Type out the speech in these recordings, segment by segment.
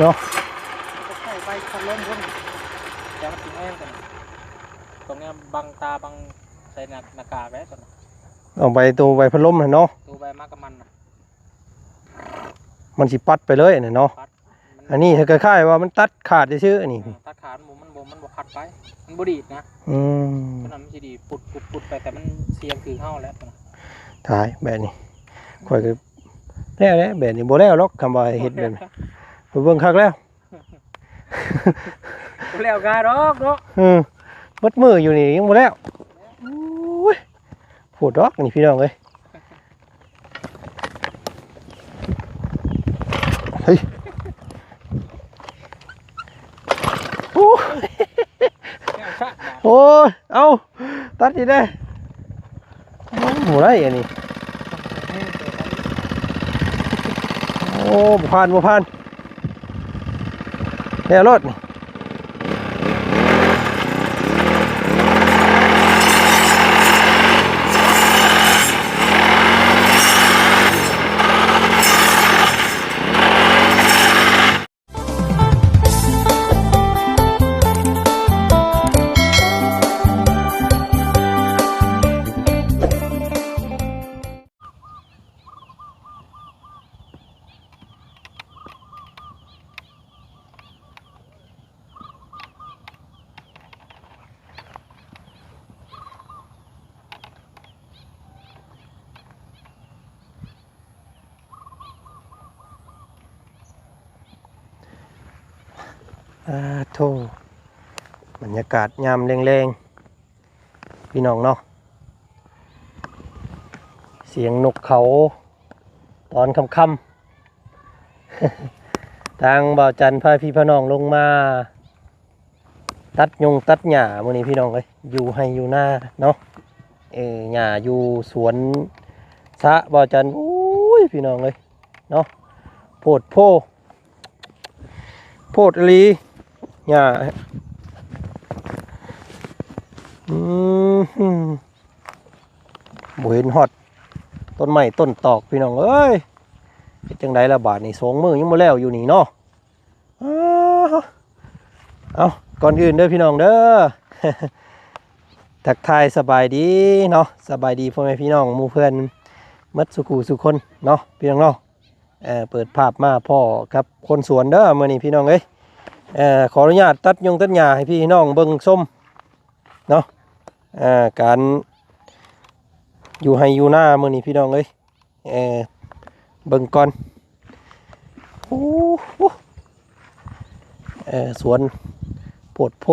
ເນາະ ໃຊ້ໃບພັດລົມພຸ້ນ ແຕ່ມັນຊິແຮງກັນ ຕົງນີ້ບັງຕາບັງໃສ່ໜ້າ ໜ້າກາກແລ້ວຕົວນັ້ນ ເອົາໃບ ໂຕໃບພັດລົມຫັ້ນເນາະ ໂຕໃບໝາກກະມັນນະ ມັນຊິປັດໄປເລີຍອັນນີ້ເນາະ ປັດ ອັນນີ້ ມັນ ຄ້າຍໆວ່າມັນຕັດຂາດຊື່ໆ ອັນນີ້ ເອີ ຕັດຂາດ ມັນບໍ່ ມັນບໍ່ ມັນບໍ່ພັດໄປ ມັນບໍ່ດີດນະ ອືມ ຕົວນັ້ນມັນຊິດີດ ປຸດໆໆໄປ ແຕ່ມັນສຽງຄືເຮົາແລ້ວ ຕາຍ ແບບນີ້ ຂ້ອຍກໍແລ້ວແຫຼະ ແບບນີ້ບໍ່ແລ້ວດອກ ຄຳວ່າເຮັດແບບນີ້ ຂ້ອຍເບິ່ງຄັກແລ້ວ ບໍ່ແລ້ວກາດອກເນາະ ເອີ ໝົດມື້ຢູ່ນີ້ຍັງບໍ່ແລ້ວ ໂອ້ຍ ໂພດດອກນີ້ພີ່ນ້ອງເອີຍ ເຮີ້ຍ ໂອ້ຍ ໂອ້ຍ ເອົ້າ ຕັດອີກແດ່ ໂອ້ ບໍ່ໄດ້ອັນນີ້ ໂອ້ ບໍ່ຜ່ານ ບໍ່ຜ່ານ ແລ້ວໂລດນີ້. ອາໂທ້ ບັນຍາກາດຍາມແລງໆ ພີ່ນ້ອງເນາະ ສຽງນົກເຂົາຕອນຄ່ຳໆ ທາງບ່າວຈັນພາພີ່ພານ້ອງລົງມາຕັດຍົງຕັດຫຍ້າມື້ນີ້ພີ່ນ້ອງເອີຍ ຢູ່ໄຮ່ຢູ່ນາເນາະ ເອີ ຫຍ້າຢູ່ສວນສະບ່າວຈັນ ໂອ້ຍ ພີ່ນ້ອງເອີຍ ເນາະ ໂພດໂພ ໂພດອີ່ຫຼີ ຫຍ້າ ອືມ ບໍ່ເຫັນຮອດຕົ້ນໄມ້ຕົ້ນຕອກ ພີ່ນ້ອງເອີຍ ເຮັດຈັ່ງໃດລະບາດນີ້ ສອງມື້ຍັງບໍ່ແລ້ວຢູ່ນີ້ເນາະ ອ້າ ເອົ້າ ກ່ອນອື່ນເດີພີ່ນ້ອງເດີ ທັກທາຍສະບາຍດີເນາະ ສະບາຍດີພໍ່ແມ່ພີ່ນ້ອງໝູ່ເພື່ອນໝົດສູ່ຄູ່ສູ່ຄົນເນາະ ພີ່ນ້ອງເນາະ ເອີ ເປີດພາບມາພໍ້ກັບຄົນສວນເດີມື້ນີ້ພີ່ນ້ອງເອີຍ ເອີ ຂໍອະນຸຍາດຕັດຍົງຕັດຫຍ້າໃຫ້ພີ່ນ້ອງເບິ່ງຊົມເນາະ ເອີ ການຢູ່ໄຮ່ຢູ່ນາມື້ນີ້ພີ່ນ້ອງເອີຍ ເອີ ເບິ່ງກ່ອນ ໂອ້ ເອີ ສວນໂພດໂພ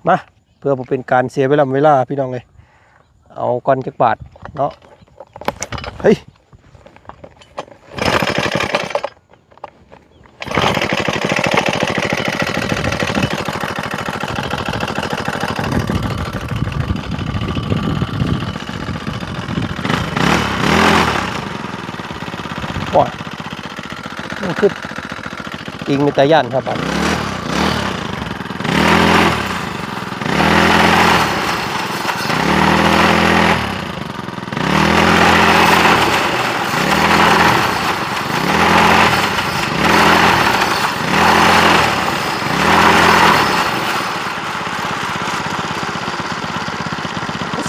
ມາ ເພື່ອບໍ່ເປັນການເສຍເວລາ ເວລາ ພີ່ນ້ອງເອີຍ ເອົາກ່ອນຈັກບາດເນາະ ເຮີ້ຍ. ໂອ້ຍ ມັນຄື ອີງມີຕາຢ້ານຄັບບັດ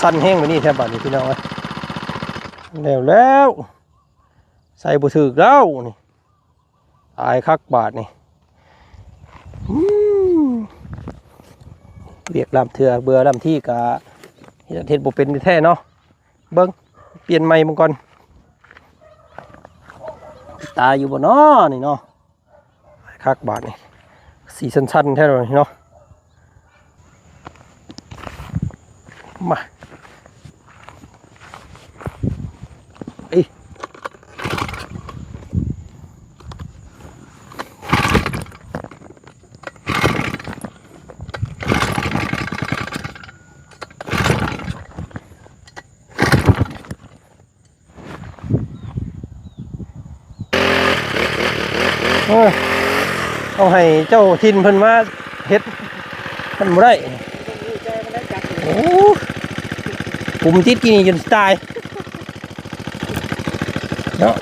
ສັ່นแฮงปานนี้แท้บาดนี้พี่น้องเอ้ย แล้ว แล้ว ใส่บ่ถืกแล้วนี่ ตายคักบาดนี่ อืม เวียกลำเทื่อเบื่อลำที่กะเฮ็ดบ่เป็นแท้เนาะ เบิ่ง เปลี่ยนใหม่เบิ่งก่อน ตายอยู่บ่น้อนี่เนาะ คักบาดนี่ สีสันๆแท้เลยเนาะ มา เอ้ย เออ เอาให้เจ้าถิ่นเพิ่นมาเฮ็ด มันบ่ได้ โอ้ ผมติดกินนี่จนตาย เนาะ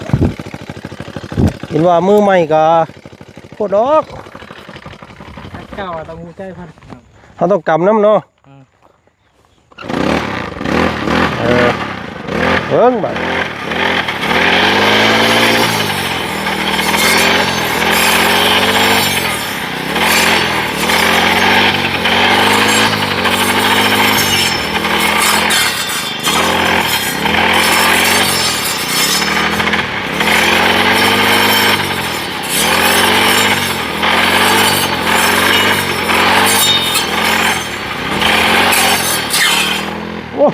เอ ວ່າມືໃໝ່ກໍໂພດດອກ ເຈົ້າຕ້ອງຮູ້ໃຈເພິ່ນ ເຮົາຕ້ອງກຳນຳເນາະ ອືມ ເອີ ເບິ່ງບາດ. ໂອ້ ອ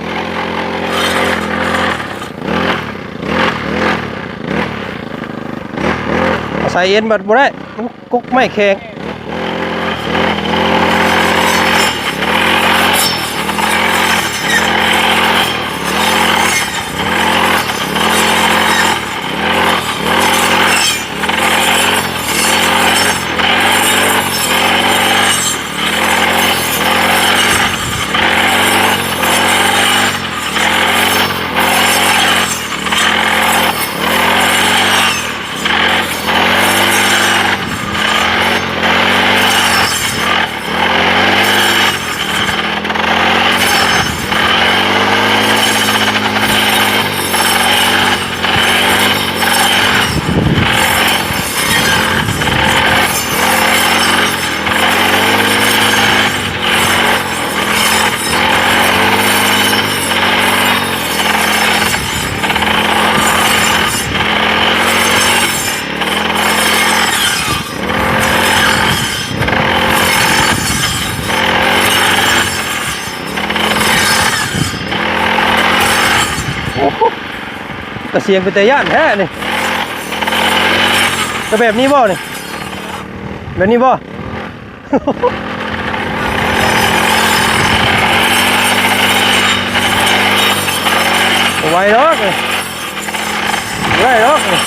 າໄສເອັນບັດບໍ່ໄດ້ ມັນກົກໄມ້ແຂງ. ໂອ້ໂຫ ກະສຽງເປັນຕາຢ້ານແທ້ນີ້ ກະແບບນີ້ບໍ່ນີ້ ແບບນີ້ບໍ່? ບໍ່ໄຫວດອກນີ້ ບໍ່ໄດ້ດອກນີ້.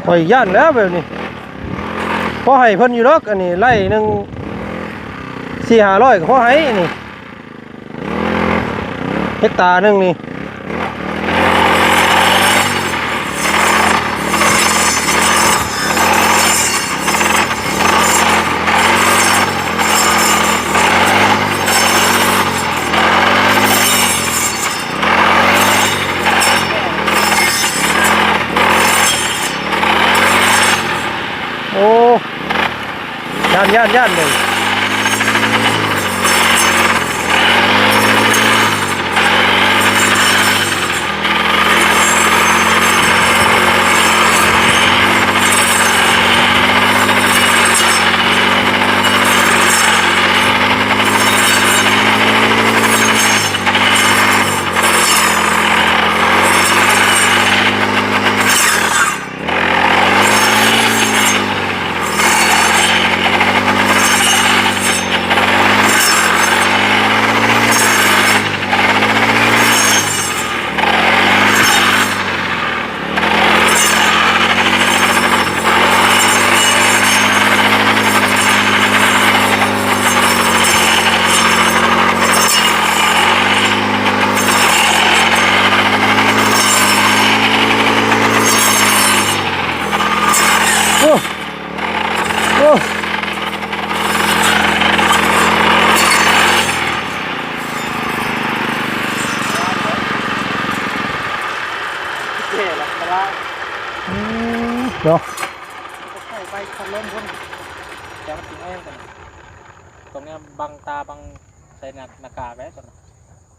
ຂ້ອຍຢ້ານແລ້ວແບບນີ້ ພໍໃຫ້ເພິ່ນຢູ່ດອກ ອັນນີ້ໄລ່ໜຶ່ງສີ່ຫ້າຮ້ອຍກໍພໍໃຫ້ນີ້ ເຮັກຕາໜຶ່ງນີ້. ໂອ້ ຢ້ານ ຢ້ານ ຢ້ານເລີຍ. ໂອ້ ໂອ້ ແກ່ລະ ອັນຕະລາຍ ອືມ ເນາະ ໃສ່ໄປພັດລົມພຸ້ນ ແຕ່ມັນຊິແຮງກັນ ຕ້ອງແນມບັງຕາ ບັງໃສ່ໜ້າ ໜ້າກາກໄດ້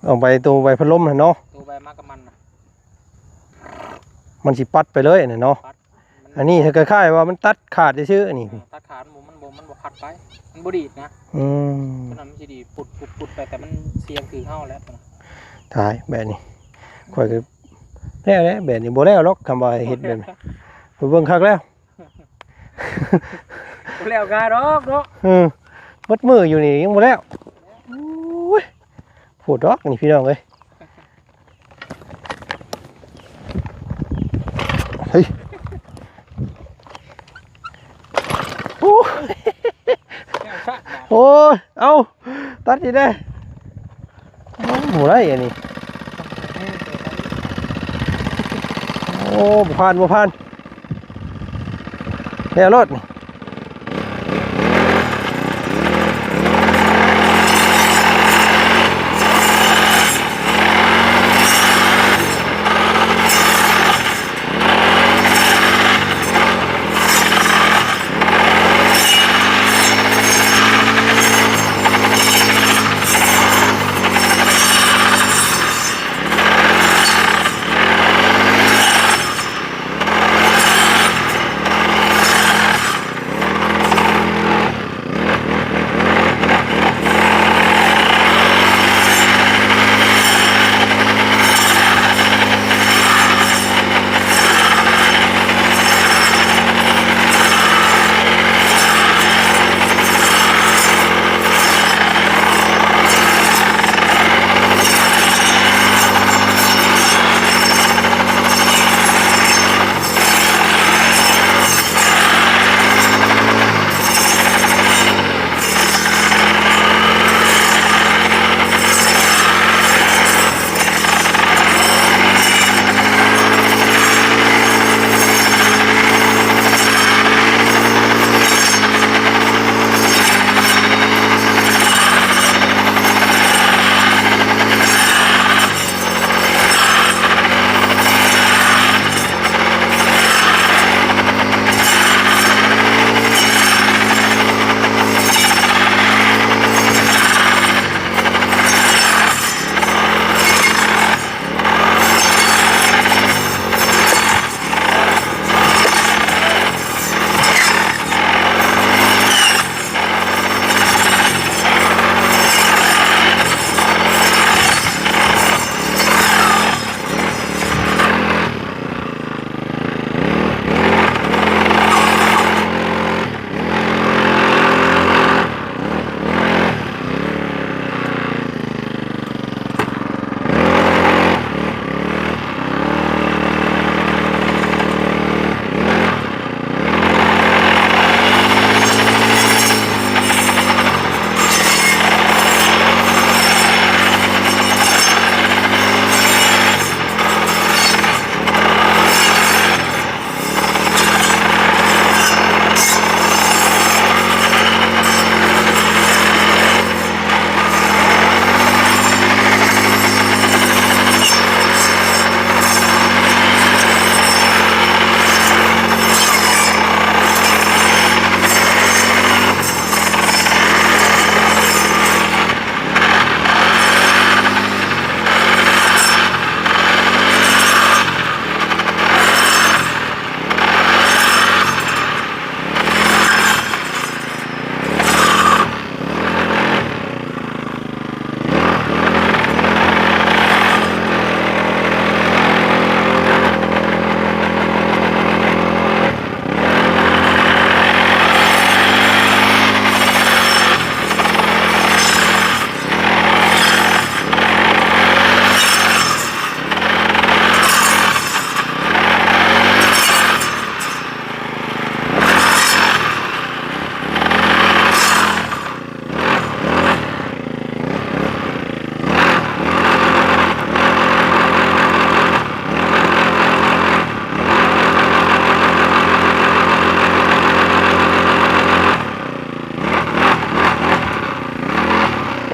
ເອົາໄປ ໂຕໃບພັດລົມຫັ້ນເນາະ ໂຕໃບໝາກກະມັນນະ ມັນຊິປັດໄປເລີຍຫັ້ນເນາະ ປັດ ອັນນີ້ ມັນ ຄ້າຍໆວ່າມັນຕັດຂາດຊື່ໆ ນີ້ ເອີ ຕັດຂາດ ມັນບໍ່ ມັນບໍ່ ມັນບໍ່ພັດໄປ ມັນບໍ່ດີດນະ ອືມ ຕົວນັ້ນມັນຊິດີດປຸດໆໆໄປ ແຕ່ມັນສ່ຽງຖືກເຮົາແລ້ວ ຕາຍ ແບບນີ້ ຂ້ອຍກໍແລ້ວແຫຼະ ແບບນີ້ບໍ່ແລ້ວດອກ ຄຳວ່າເຮັດແບບນີ້ ໄປເບິ່ງຄັກແລ້ວ ບໍ່ແລ້ວກາດອກເນາະ ເອີ ເບິດມື້ຢູ່ນີ້ຍັງບໍ່ແລ້ວ ໂອ້ຍ ໂພດດອກນີ້ພີ່ນ້ອງເອີຍ ເຮີ້ຍ ໂອ້ຍ ໂອ້ຍ ເອົາ ຕັດອີກແດ່ ໂອ້ ບໍ່ໄດ້ອັນນີ້ ໂອ້ ບໍ່ຜ່ານ ບໍ່ຜ່ານ ແລ້ວໂລດ.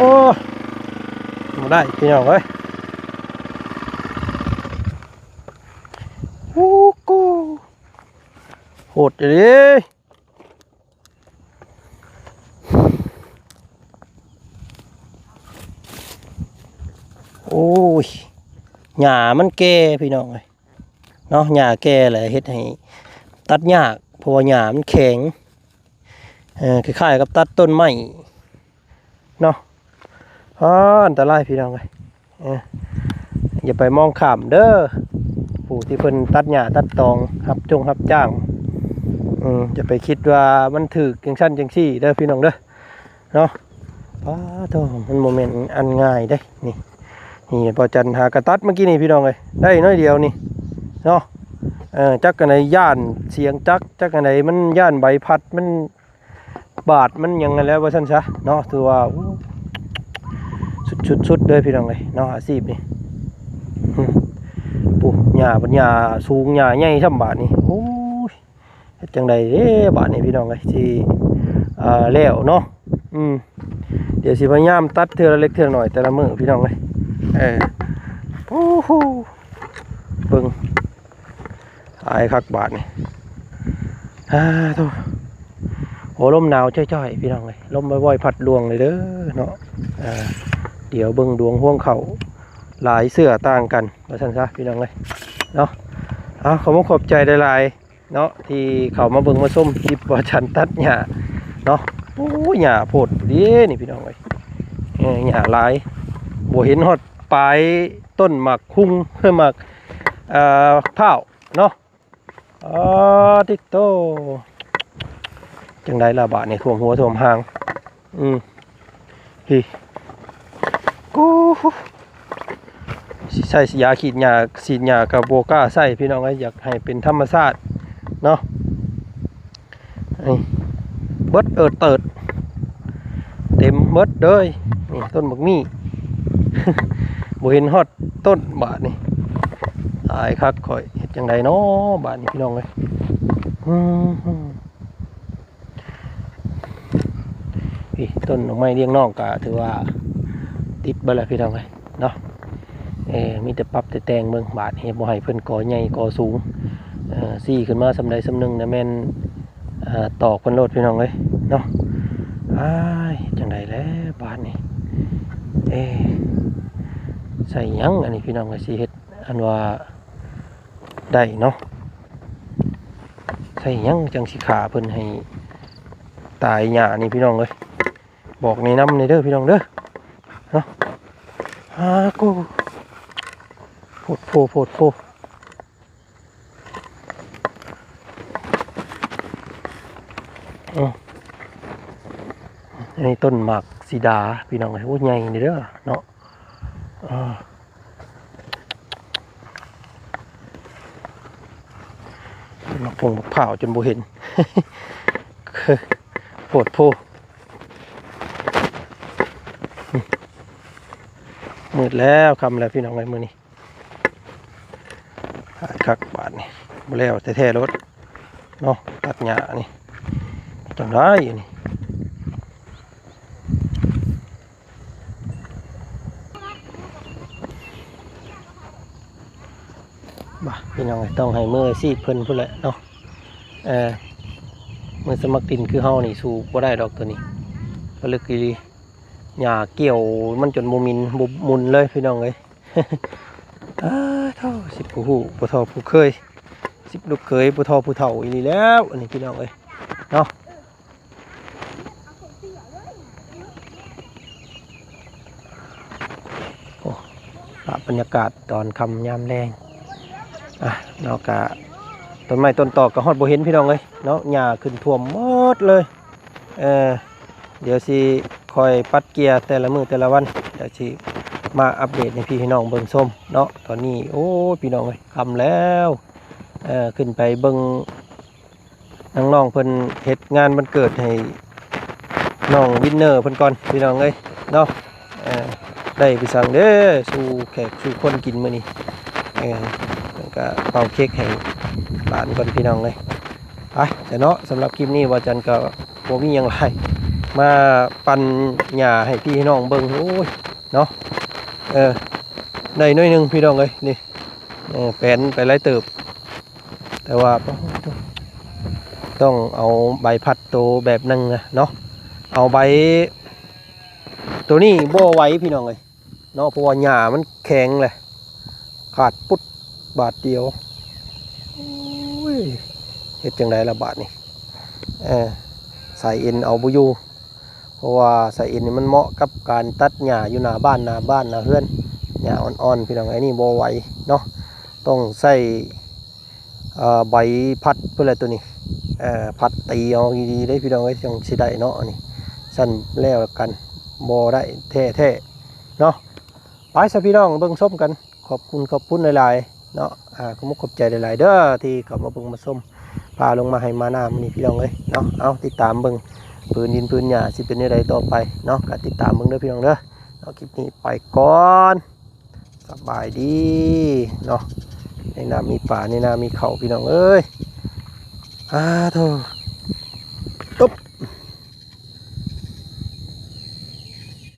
โอ้ บ่ได้พี่น้องเอ้ย โอ้โห โหดอีหลี โอ้ย หญ้ามันแก่พี่น้องเอ้ย เนาะ หญ้าแก่แหละเฮ็ดให้ตัดยาก เพราะว่าหญ้ามันแข็ง เอ่อ คล้ายๆกับตัดต้นไม้เนาะ อ้า อันตรายพี่น้องเอ้ย เออ อย่าไปมองข้ามเด้อ ผู้ที่เพิ่นตัดหญ้าตัดตอง รับจงรับจ้าง อืม อย่าไปคิดว่ามันถูกจังซั่นจังซี่เด้อพี่น้องเด้อ เนาะ ป๊าโธ่ มันบ่แม่นอันง่ายเด้ นี่ นี่ บ่าวจันหากะตัดเมื่อกี้นี่พี่น้องเอ้ย ได้น้อยเดียวนี่ เนาะ เออ จักอันใดย้านเสียงจักร จักอันใดมันย้านใบพัด มันบาด มันหยังหั้นแหละ ว่าซั่นซะ เนาะ ถือว่า โอ้ สุดๆๆเด้อพี่น้องเอ้ย เนาะ อาชีพนี่ อืม ปู หญ้า หญ้าสูง หญ้าใหญ่ส่ำบาดนี่ โอ้ย เฮ็ดจั่งใดเด้บาดนี้พี่น้องเอ้ย สิ เอ่อ แล้วเนาะ อืม เดี๋ยวสิพยายามตัดเทื่อละเล็กเทื่อละน้อยแต่ละมื้อพี่น้องเอ้ย เออ โอ้โห เบิ่ง หลายคักบาดนี้ อ้าโธ่ โอ้ ลมหนาวจ้อยๆ พี่น้องเอ้ย ลมว่อยๆ พัดล่วงเลยเด้อเนาะ อ่า เดี๋ยวเบิ่งดวงฮวงข้าว หลายเสื้อต่างกัน ว่าซั่นซะพี่น้องเอ้ย เนาะ เอา ขอบคุณขอบใจหลายๆ เนาะ ที่เข้ามาเบิ่งมาชมคลิปบ่าวจันตัดหญ้าเนาะ โอ้ย หญ้าโพดเด้นี่พี่น้องเอ้ย เอ้ย หญ้าหลาย บ่เห็นฮอดปลายต้นหมากคุง หมาก เอ่อ พร้าวเนาะ อ๋อ ติดโต จั่งใดล่ะบาดนี้ ท่วมหัวท่วมหาง อืม พี่ กู สิใส่ยาฉีดหญ้า ฉีดหญ้าก็บ่กล้าใส่พี่น้องเอ้ย อยากให้เป็นธรรมชาติเนาะ นี่ เบิดเอิดเติด เต็มเบิดเลย นี่ต้นบักมี่ บ่เห็นฮอดต้นบาดนี้ ตายคักข่อย เฮ็ดจั่งใดน้อบาดนี้พี่น้องเอ้ย อืม นี่ต้นดอกไม้เลี้ยงน้องก็ถือว่าติดเบิดแล้วพี่น้องเอ้ยเนาะ เอ่อ มีแต่ปรับแต่แต่งเบิ่ง บาดนี้บ่ให้เพิ่นก่อใหญ่ก่อสูง เอ่อ ซี้ขึ้นมาส่ำใดส่ำหนึ่งนะแม่น เอ่อ ตอกเพิ่นโลดพี่น้องเอ้ยเนาะ อ้าย จั่งใดแล้วบาดนี้ เอ๊ะ ใส่หยังอันนี้พี่น้องเอ้ย สิเฮ็ดอันว่า ได้เนาะ ใส่หยังจั่งสิฆ่าเพิ่นให้ตายหญ้านี่พี่น้องเอ้ย บอกแนะนำแหน่เด้อพี่น้องเด้อ เนาะ อาโก้ โพดโพ โพดโพ อืม อันนี้ต้นหมากสีดาพี่น้องเอ้ย โอ้ ใหญ่นี่เด้อเนาะ อ่า หมากพงหมากพร้าวจนบ่เห็น โพดโพ มืดแล้ว ค่ำแล้วพี่น้องเอ้ย มื้อนี้ หลายคักบาดนี้ บ่แล้วแท้ๆโลดเนาะ ตัดหญ้านี่ จั่งใด๋อันนี้ บ่า พี่น้องเอ้ย ต้องให้มืออาชีพเพิ่นพู้นแหละเนาะ เอ่อ มือสมัครดินคือเฮานี่สู้บ่ได้ดอกตัวนี้ ปลึกอีหลี หญ้าเกี่ยวมันจนบ่มิน บ่มุนเลยพี่น้องเอ้ย อ้า เฒ่า สิบผู้ฮู้ ผู้เฒ่าผู้เคย สิบลูกเขย ผู้เฒ่าผู้เฒ่าอีหลีแล้ว อันนี้พี่น้องเอ้ย เนาะ โอ้ ภาพบรรยากาศตอนค่ำยามแลง อ่ะ เนาะ กะต้นไม้ต้นตอกก็ฮอดบ่เห็นพี่น้องเอ้ย เนาะ หญ้าขึ้นท่วมหมดเลย เอ่อ เดี๋ยวสิคอยปัดเกี่ยแต่ละมื้อแต่ละวัน เดี๋ยวสิมาอัปเดตให้พี่ให้น้องเบิ่งชมเนาะ ตอนนี้ โอ้ย พี่น้องเอ้ย ค่ำแล้ว เอ่อ ขึ้นไปเบิ่ง น้องๆเพิ่นเฮ็ดงานวันเกิดให้น้องวินเนอร์เพิ่นก่อนพี่น้องเอ้ยเนาะ เอ่อ ได้ไปสั่งเด้อ สู่แขกสู่คนกินมื้อนี้ เอ่อ เพิ่นก็เป่าเค้กให้หลานก่อนพี่น้องเอ้ย ไปซะเนาะ สำหรับคลิปนี้บ่าวจันก็บ่มีหยังหลาย ມາປັ່ນຫຍ້າໃຫ້ພີ່ໃຫ້ນ້ອງເບິ່ງ. ໂອ້ຍ ເນາະ ເອີ ໄດ້ໜ້ອຍໜຶ່ງພີ່ນ້ອງເອີຍ ນີ້ ເອີ ແປນໄປຫຼາຍເຕີບ ແຕ່ວ່າ ໂອ້ໂຫ ຕ້ອງເອົາໃບພັດໂຕແບບໜຶ່ງນະເນາະ ເອົາໃບໂຕນີ້ບໍ່ໄຫວພີ່ນ້ອງເອີຍເນາະ ເພາະວ່າຫຍ້າມັນແຂງແຫຼະ ຂາດປຸດບາດດຽວ. ໂອ້ຍ ເຮັດຈັ່ງໃດລະບາດນີ້ ເອີ ສາຍເອັນເອົາບໍ່ຢູ່ ເພາະວ່າສາຍເອັນນີ້ມັນເໝາະກັບການຕັດຫຍ້າຢູ່ໜ້າບ້ານ ໜ້າບ້ານ ໜ້າເຮືອນ ຫຍ້າອ່ອນໆ ພີ່ນ້ອງ ອັນນີ້ບໍ່ໄຫວເນາະ ຕ້ອງໃຊ້ ເອີ ໃບພັດພຸ້ນແຫຼະໂຕນີ້ ເອີ ພັດຕີເອົາດີໆເດ້ພີ່ນ້ອງເອີຍ ຈັ່ງຊິໄດ້ເນາະ ອັນນີ້ ຊັ້ນແລ້ວກັນ ບໍ່ໄດ້ແທ້ໆເນາະ. ໄປຊະພີ່ນ້ອງ ເບິ່ງຊົມກັນ ຂອບຄຸນ ຂອບຄຸນຫຼາຍໆເນາະ ອາ ຂອບມຸກຂອບໃຈຫຼາຍໆເດີ ທີ່ເຂົ້າມາເບິ່ງມາຊົມ ພາລົງມາໄຮ່ມານາມື້ນີ້ພີ່ນ້ອງເອີຍເນາະ. ເອົາ ຕິດຕາມເບິ່ງພື້ນດິນພື້ນຫຍ້າຊິເປັນແນວໃດຕໍ່ໄປເນາະ ກໍຕິດຕາມເບິ່ງເດີພີ່ນ້ອງເດີເນາະ. ຄລິບນີ້ໄປກ່ອນ ສະບາຍດີເນາະ ໃນນາມີປາ ໃນນາມີເຂົ້າ ພີ່ນ້ອງເອີຍ ອາໂທ.